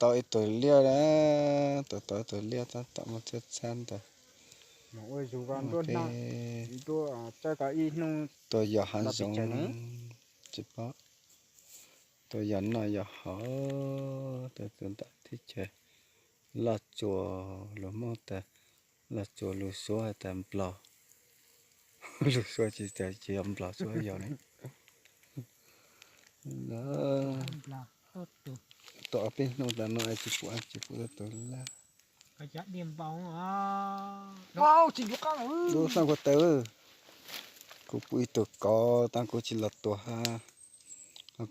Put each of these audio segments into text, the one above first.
Tau ib tug liaj na, tau tau ib tug liaj tab tom muaj txhiab txhab ntawd. Tuaj yos hav zoov, tsis paub, tuaj yos noj yos haus, tus ntawm teb chaws Loj Tsuas, lus Hmoob tas Loj Tsuas, lus Suav tas Nplog. Lus Suav tsis tas, tsis yog Nplog, Suav yog ne. Tuaj ob peb hnub tas no tsis pum, tsis pum tau tus laj. Lub xaj kua taw, kuv pum ib tug kov tas kuv tsis los tua hab.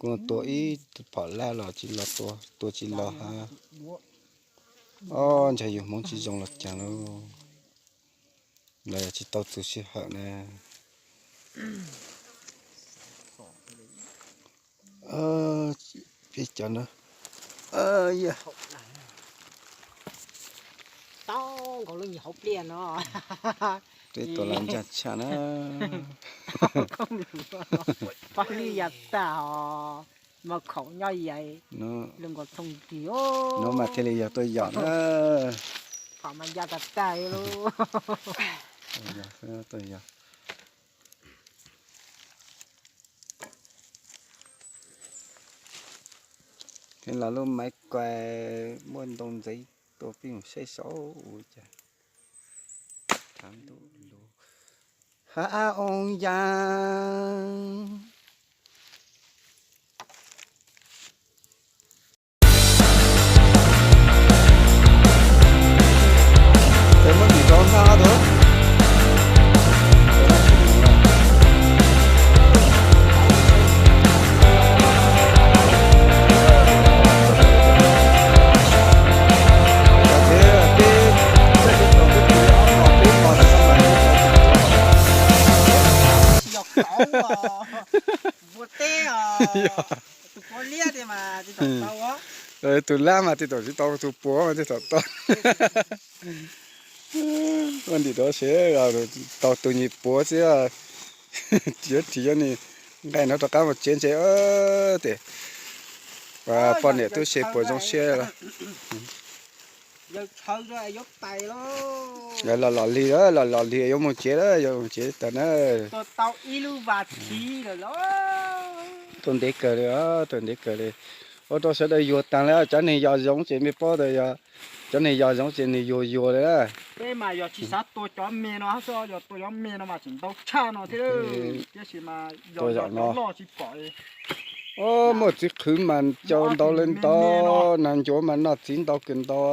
Kuv tua ib phom laj los tsis los tua, tua tsis los hab. Ob, ntshe yus Hmoob tsis zoo los cas lauj, los yog tsis tau txug sij hawm na. Peb cov na, peb tua las ntsa tshaj na. Pab lwj yas tag os, mas khaum nyob yais, lwj nkaus thooj kis os. No mas thiaj li yog tuaj yom na. Phom mas ya tas tag li lauj. Thiab los lub maiv kuas muaj ntoo ntxiv, tua pib mus saib saum ua cas. Hav ntuj lug, hav oo yas. Tsis yog kauv os, npua teb os. Tus puav liab tiag mas tsis tau tau. Tus lab mas tsis tau tsis tau, tus puav mas tsis tau tau. Ua ntim rau seb tau tus nyuam puav xwb. Yuav ris yuav ni nqaij no rov qab mus tsev ntse tes poj niam tub se puas zoo siab. Los los lig, los los lig yuav mus tsev, yuav mus tsev tas na. Tuaj ntev kawg li, tuaj ntev kawg li. Ua rau sawv daws yuag tas li, cov neeg yos zoov ces mej paub tas, cov neeg yos zoov ces nws yuag yuag li na. Peb mas yog tsis xav tua cov me no xwb, yog tua cov me no mas tseem ntau tshaj no thiab. Tiam sis mas yos cov loj tsis pom li. Muaj txiv qhwv mas cau ntau li ntau, nas ncuav mas noj txiv ntau kawg ntau,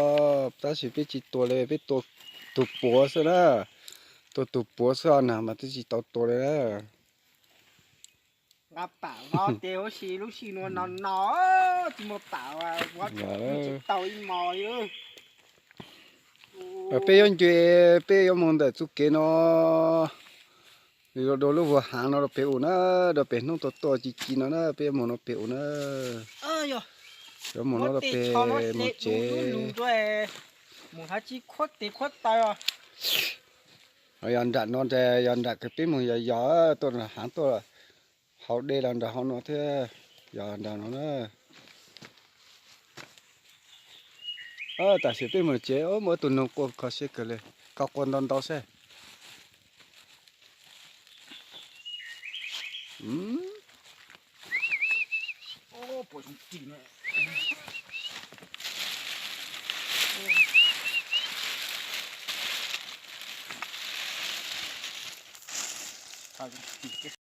tab sis peb tsis tua li, peb tua tus puav xwb na. Tua tus puav xwb na mas twb tsis tau tua li na. Nqa pam vov tes huv si lub sij nuav no no tsis muaj pam, vov tsis tau ib hmo li. Peb yuav nce, peb yuav mus ntawm txuj kev no, dua lub vuag haav no rau pem ub na, rau pem hnub tuaj tuaj ci ci no na, peb yuav mus no pem ub na. Yuav mus no rau pem mus tsev. Yog nram no, yog nram kws peb mus yos yos tuaj haav tuaj, haus dej los nram hauv no thiab, yos nram no na. Tam sim peb mus tsev, muaj ib tug noog quaj kho siab kawg li, koj quaj ntau ntau seb.